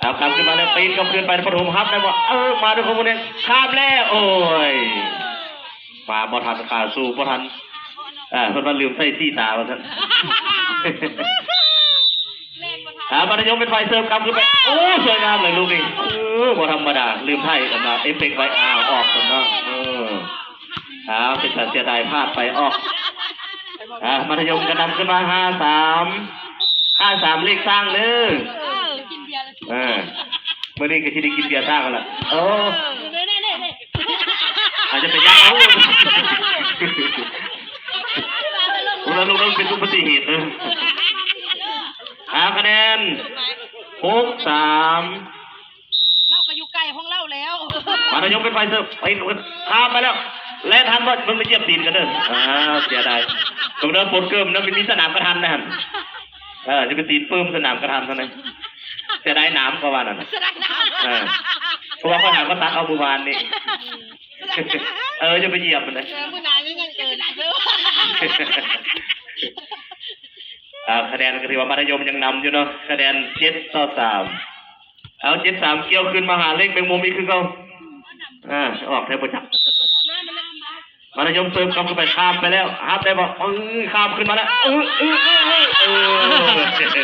ເອົາ ກັບຄືນມາແລ້ວ ປີນກັບຄືນໄປ ປະຖົມຮັບໄດ້ບໍ່? ເອີ ມາດ້ວຍຄວາມຮຸນແຮງ ຂ້າມແລ້ວ ໂອ້ຍ ມາບໍ່ທັນ ຂາສູ້ບໍ່ທັນ ເອີ ເພິ່ນວ່າລືມໃສ່ສີຕາວ່າຊັ້ນ. ເອົາ ມັດທະຍົມເປັນຝ່າຍເສີບ ກັບຄືນໄປ ໂອ້ ສວຍງາມເລີຍລູກນີ້ ເອີ ບໍ່ທຳມະດາ ລືມໄຖອັນວ່າເອັບເຟັກໄວ້ ອ້າວ ອອກຊັ້ນເນາະ ເອີ. ອ້າວ ເປັນຕາເສຍດາຍ ພາດໄປອອກ ອ່າ ມັດທະຍົມກະນຳຂຶ້ນມາ ຫ້າສາມ ຫ້າສາມ ເລກສ້າງເດີ ເອີ ເອີ ມື້ນີ້ກະຊິໄດ້ກິນເບຍຊ້າງແລ້ວ ໂອ້ ອາດຈະເປັນຍາເອົາ ໂອ້ ລູກນັ້ນເປັນອຸບັດຕິເຫດເດີ ຫ້າຄະແນນ ຫົກສາມ. ລາວກະຢູ່ໃກ້ຂອງລາວແລ້ວ ມັດທະຍົມເປັນຝ່າຍເສີບ ໄປ ຂ້າມໄປແລ້ວ ແລ່ນທັນບໍ່? ເບິ່ງໄປຢຽບຕີນກັນເດີ ອ່າ ເສຍດາຍ ເບິ່ງເດີ ປົດເກີມນະ ມີສະໜາມກະທັນນະຫັ້ນ ເອີ ຈະໄປຕີນປຶ້ມສະໜາມກະທັນຊັ້ນນະ ເສຍດາຍໜາມ ເຂົາວ່ານັ້ນນະ ເສຍດາຍໜາມ ເອີ ເພາະວ່າຂ້ອຍຫາກໍຕັດເອົາມື້ວານນີ້ ເອີ ຢ່າໄປຢຽບມັນເດີ ເອີ ມື້ໜ້າຍັງເກີນອີກເດີ ອ່າ ຄະແນນກະຖືວ່າມັດທະຍົມຍັງນຳຢູ່ເນາະ ຄະແນນ ເຈັດຕໍ່ສາມ. ເອົາ ເຈັດສາມ ກ່ຽວຄືນມາຫາເລກແມງມຸມອີກຄືເກົ່າ ອ່າ ອອກແທ້ບໍ່ຈັກ ມັດທະຍົມເສີບກັບຂຶ້ນໄປ ຂ້າມໄປແລ້ວ ຮັບໄດ້ບໍ່? ເອີ ຂ້າມຂຶ້ນມາແລ້ວ ເອີ ເອີ ເອີ ເອີ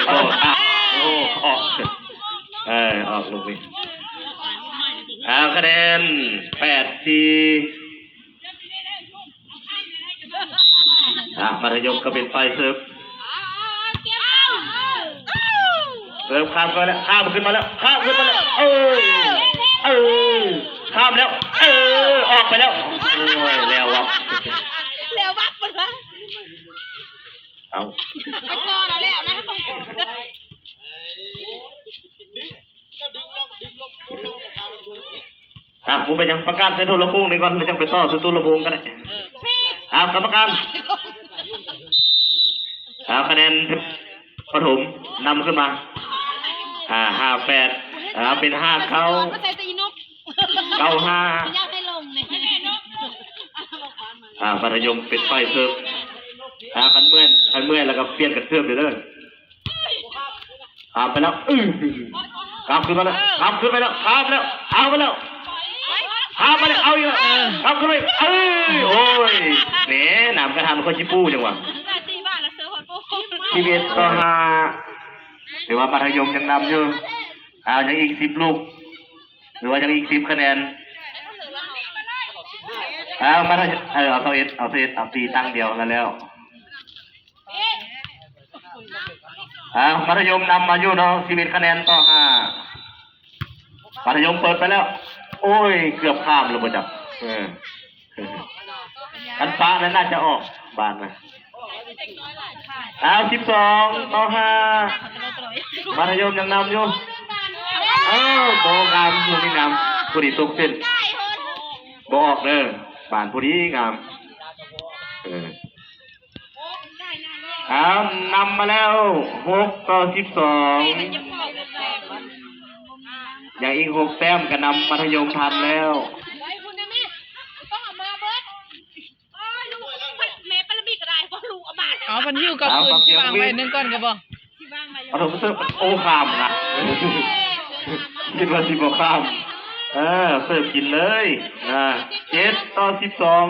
ໂອ້ ໂອ້ ອອກ ເອີ ອອກລູກນີ້ ອ່າ ຄະແນນ ແປດສີ່. ອ່າ ມັດທະຍົມກະເປັນຝ່າຍເສີບ ເສີບຂ້າມໄປແລ້ວ ຂ້າມຂຶ້ນມາແລ້ວ ຂ້າມຂຶ້ນມາແລ້ວ ເອີ ເອີ ຂ້າມແລ້ວ ເອີ ອອກໄປແລ້ວ ໂອ້ຍ ແລ້ວວັບ ແລ້ວວັບ ເອົາ ໄປກ່ອນເອົາແລ້ວນະ. ອ່ະ ບໍ່ເປັນຫຍັງ ປະກາດໃສ່ໂທລະໂຄ່ງນີ້ກ່ອນ ແລ້ວຈັ່ງໄປຕໍ່ໃສ່ໂທລະໂຄ່ງກະໄດ້ ອ່າ ກຳມະການ ອ່າ ຄະແນນປະຖົມນຳຂຶ້ນມາ ອ່າ ຫ້າແປດ ອ່າ ເປັນຫ້າເກົ້າ ເກົ້າຫ້າ ອ່າ ມັດທະຍົມເປັນຝ່າຍເສີບ ອ່າ ຄັນເມື່ອຍ ຄັນເມື່ອຍແລ້ວກະປ່ຽນກັນເສີບເດີ. ຂ້າມໄປແລ້ວ ອື ຂ້າມຂຶ້ນມາແລ້ວ ຂ້າມຂຶ້ນໄປແລ້ວ ຂ້າມແລ້ວ ເອົາໄປແລ້ວ ຂ້າມໄປແລ້ວ ເອົາອີກແລ້ວ ເອີ ຂ້າມຂຶ້ນໄປ ເອີ ໂອ້ຍ ແໝ ໜາມກະທັນ ຂ້ອຍຊິປູຫຍັງຫວາ ສິບເອັດຕໍ່ຫ້າ ຖືວ່າມັດທະຍົມຍັງນຳຢູ່ ເອົາ ຍັງອີກສິບລູກ ຫຼືວ່າຍັງອີກສິບຄະແນນ ເອົາ ມັດທະຍົມ ເອີ ເອົາ ຊາວເອັດ ເອົາ ຊາວເອັດ ເອົາ ຕີຕັ້ງດຽວນັ້ນແລ້ວ. ອ່າ ມັດທະຍົມນຳມາຢູ່ເນາະ ສິບເອັດຄະແນນຕໍ່ຫ້າ ມັດທະຍົມເປີດໄປແລ້ວ ໂອ້ຍ ເກືອບຂ້າມແລ້ວບໍ່ຈັກ ເອີ ຄັນປະນັ້ນໜ້າຈະອອກບານນະ ອ້າວ ສິບສອງຕໍ່ຫ້າ ມັດທະຍົມຍັງນຳຢູ່ ເອີ ບໍ່ງາມ ລູກນີ້ງາມ ພໍດີຕົກເສັ້ນ ບໍ່ອອກເດີ ບານພໍດີງາມ ເອີ. ອ້າວ ນຳມາແລ້ວ ຫົກຕໍ່ສິບສອງ ຍັງອີກຫົກແຕ້ມກະນຳມັດທະຍົມທັນແລ້ວ ເອົາ ມັນຫິ້ວກັບຄືນ ຊິວາງໄວ້ໜຶ່ງກ່ອນກະບໍ່ ເອົາ ເສີບ ໂອ້ ຂ້າມນະ ຄິດວ່າຊິບໍ່ຂ້າມ ເອີ ເສີບກິນເລີຍ ອ່າ ເຈັດຕໍ່ສິບສອງ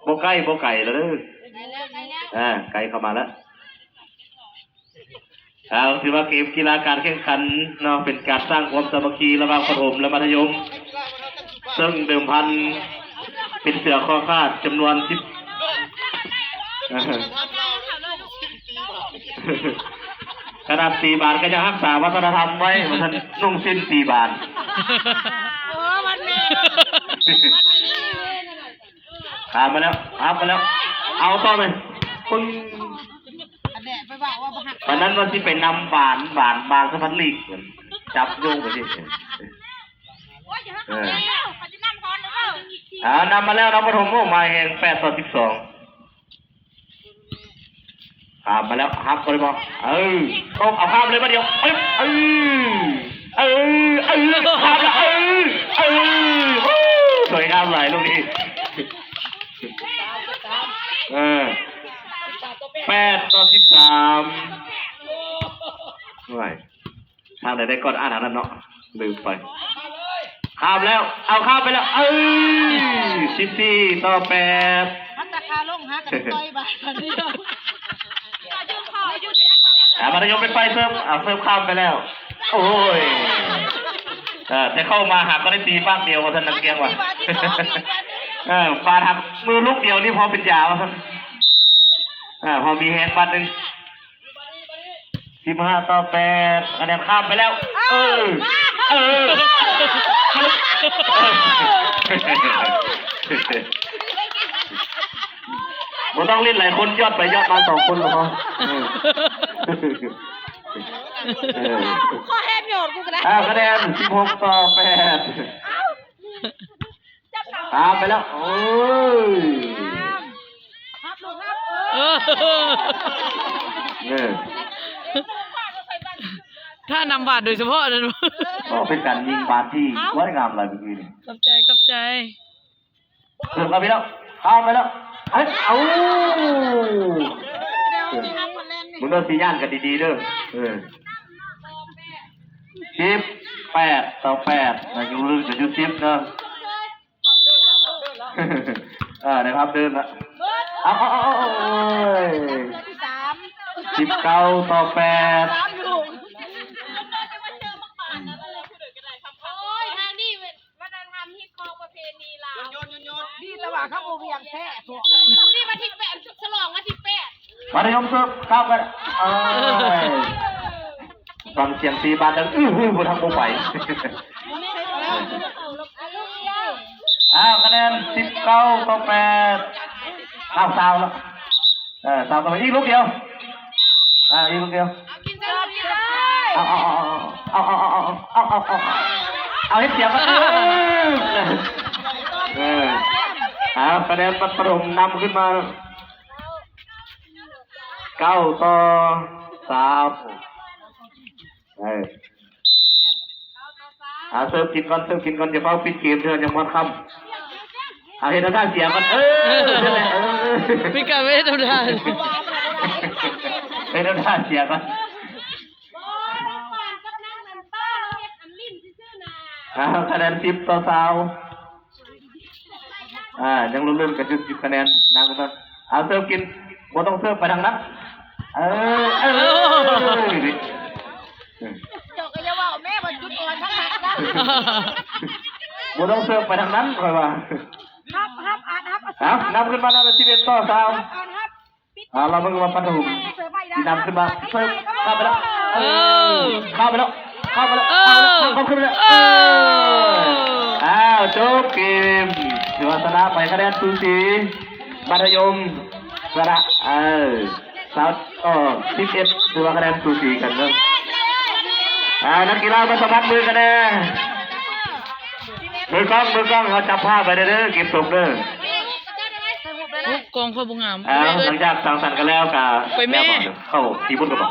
ບໍ່ໃກ້ບໍ່ໄກແລ້ວເດີ ອ່າ ໃກ້ເຂົ້າມາແລ້ວ ເອົາ ຖືວ່າເກມກິລາການແຂ່ງຂັນເນາະ ເປັນການສ້າງຄວາມສາມັກຄີລະຫວ່າງປະຖົມ ແລະ ມັດທະຍົມ ເຊິ່ງເດີມພັນເປັນເສືອຄໍຂາດຈຳນວນສິບ ຂະໜາດຕີບານກະຍັງຮັກສາວັດທະນະທຳໄວ້ ວ່າຊັ້ນ ນຸ່ງສິ້ນຕີບານ ເອີ ວັນແມ່ ວັນແມ່ ຂ້າມມາແລ້ວ ຂ້າມມາແລ້ວ ເອົາຕໍ່ໄປ ປຶ້ງ ອັນແດະໄປເວົ້າວ່າບໍ່ຮັກ ປານນັ້ນວ່າຊິໄປນຳບານ ບານ ບານສະພັນລີກ ຈັບໂຍງໄປຊິ ໂອ້ຍ ເອີ ເຮົາຊິນຳກ່ອນເດີ ອ່າ ນຳມາແລ້ວນະ ປະຖົມ ໂອ້ ມາແຮງ ແປດຕໍ່ສິບສອງ ຂ້າມມາແລ້ວ ຮັບບໍ່ໄດ້ບໍ່ ເອີ ຕົບ ເອົາຂ້າມເລີຍບາດດຽວ ເອີ ເອີ ເອີ ຂ້າມແລ້ວ ເອີ ເອີ ໂອ້ ສວຍງາມຫຼາຍລູກນີ້ ເອີ ແປດຕໍ່ສິບສາມ ໂອ້ຍ ທາງໃດໄດ້ກ່ອນອ່ານອັນນັ້ນເນາະ ລືມໄປ ຂ້າມແລ້ວ ເອົາ ຂ້າມໄປແລ້ວ ເອີ ສິບສີ່ຕໍ່ແປດ ມັນຕະຄາລົງຫາກັນຕ່ອຍບາດດຽວ ອ່າ ມັດທະຍົມເປັນຝ່າຍເສີບ ເອົາ ເສີບຂ້າມໄປແລ້ວ ໂອ້ຍ ເອີ ແຕ່ເຂົ້າມາຫາກໍໄດ້ຕີປາກດຽວວ່າຊັ້ນ ນັກກຽງວ່າ ເອີ ຟາດຫັກມືລູກດຽວນີ້ພໍເປັນຢາວ່າຊັ້ນ ເອີ ພໍມີແຮງບາດໜຶ່ງ ສິບຫ້າຕໍ່ແປດ ຄະແນນຂ້າມໄປແລ້ວ ເອີ ເອີ ບໍ່ຕ້ອງຫຼິ້ນຫຼາຍຄົນ ຢອດໄປຢອດມາສອງຄົນກໍພໍ ເອີ ເອີ ຂໍແຮມໂຍນກູກໍໄດ້ ອ່າ ຄະແນນສິບຫົກຕໍ່ແປດ ຂ້າມໄປແລ້ວ ໂອ້ຍ ຮັບລູກຮັບ ເອີ ເອີ ເອີ ຖ້ານຳບາດໂດຍສະເພາະນັ້ນ ກໍເປັນການຍິງບາດທີ່ ເອົ້າ ສວຍງາມຫຼາຍເມື່ອກີ້ນີ້ ຂອບໃຈ ຂອບໃຈ ເອີ ເຂົ້າໄປແລ້ວ ເຂົ້າໄປແລ້ວ ເອີ ເອົາ ມຶງເດີ ຊິຍ່າງກັນດີໆເດີ ເອີ ສິບແປດຕໍ່ແປດ ນະ ຢູ່ລຶ້ງກັນຢູ່ສິບເດີ ເອີ ໄດ້ພັກຕື່ມລະ ເອົາ ເອົາ ເອົາ ເອົາ ໂອ້ຍ ສາມ ສິບເກົ້າຕໍ່ແປດ ສາມລູກ ໂອ້ຍ ທາງນີ້ເປັນວັດທະນະທຳ ຮີດຄອງປະເພນີລາວ ໂຍນ ໂຍນ ໂຍນ ດີແຕ່ວ່າເຂົາບໍ່ຫວ່ຽງແທ້ພວກ ມື້ນີ້ວັນທີແປດ ສະຫຼອງວັນທີແປດ ມັດທະຍົມເສີບ ຂ້າມໄປ ເອີຍ ຟັງສຽງຕີບາດດັງ ອື້ ບໍ່ທັນບໍ່ໄປ ອ້າວ ຄະແນນສິບເກົ້າຕໍ່ແປດ ເອົາ ຊາວແລ້ວ ເອີ ຊາວຕໍ່ແປດ ອີກລູກດຽວ ອ່າ ອີກລູກດຽວ ເອົາ ເອົາ ເອົາ ເຮັດສຽງ ເອີ ເອີ ເອົາ ຄະແນນມັດປະຖົມນຳຂຶ້ນມາ ເກົ້າຕໍ່ສາມ ເອີ ເອົາ ເສີບກິນກ່ອນ ເສີບກິນກ່ອນ ຢ່າຟ້າວປິດເກມເທື່ອຍັງບໍ່ຄ່ຳ ເອົາ ເຮັດທຳທ່າເສຍກ່ອນ ເອີ ນັ້ນແຫຼະ ເອີ ມີການເຮັດທຳທ່າ ເຮັດທຳທ່າເສຍກ່ອນ ເອົາ ຄະແນນສິບຕໍ່ຊາວ ອ່າ ຍັງລຸ້ນໆກັນຢູ່ ສິບຄະແນນ ນັ່ງກ່ອນ ເອົາ ເສີບກິນ ບໍ່ຕ້ອງເສີບໄປທາງນັ້ນ ເອີ ເອີ ເຈົ້າກໍຢ່າເວົ້າແມ່ວ່າຈຸດອ່ອນທາງນັ້ນນະ ບໍ່ຕ້ອງເສີບໄປທາງນັ້ນ ຂ້ອຍວ່າ ຮັບ ຮັບ ອ່ານ ຮັບ ເອົາ ນຳຂຶ້ນມາແລ້ວ ສິບເອັດຕໍ່ຊາວ ອ່ານ ຮັບ ອ່າ ລາວເບິ່ງວ່າປັດຫຸມ ທີ່ນຳຂຶ້ນມາ ເສີບ ຂ້າມໄປແລ້ວ ເອີ ເອີ ຂ້າມໄປແລ້ວ ຂ້າມໄປແລ້ວ ເອີ ຂ້າມ ຂ້າມຂຶ້ນໄປແລ້ວ ເອີ ເອີ ອ້າວ ຈົບເກມ ຖືວ່າຊະນະໄປ ຄະແນນສູສີ ມັດທະຍົມຊະນະ ເອີ ຊາວ ເອີ ສິບເອັດ ຖືວ່າຄະແນນສູສີກັນເນາະ ອ່າ ນັກກິລາມາສະບັດມືກັນແດ່ ມືກ້ອງ ມືກ້ອງ ເຮົາຈັບພາບໄວ້ເດີ ເກັບສົບເດີ ໂອ້ ກ້ອງຂ້ອຍບໍ່ງາມ ອ່າ ຫຼັງຈາກສັງສັນກັນແລ້ວກະ ໄປແມ່ ເຂົ້າທີ່ບຸນກັນບໍ່?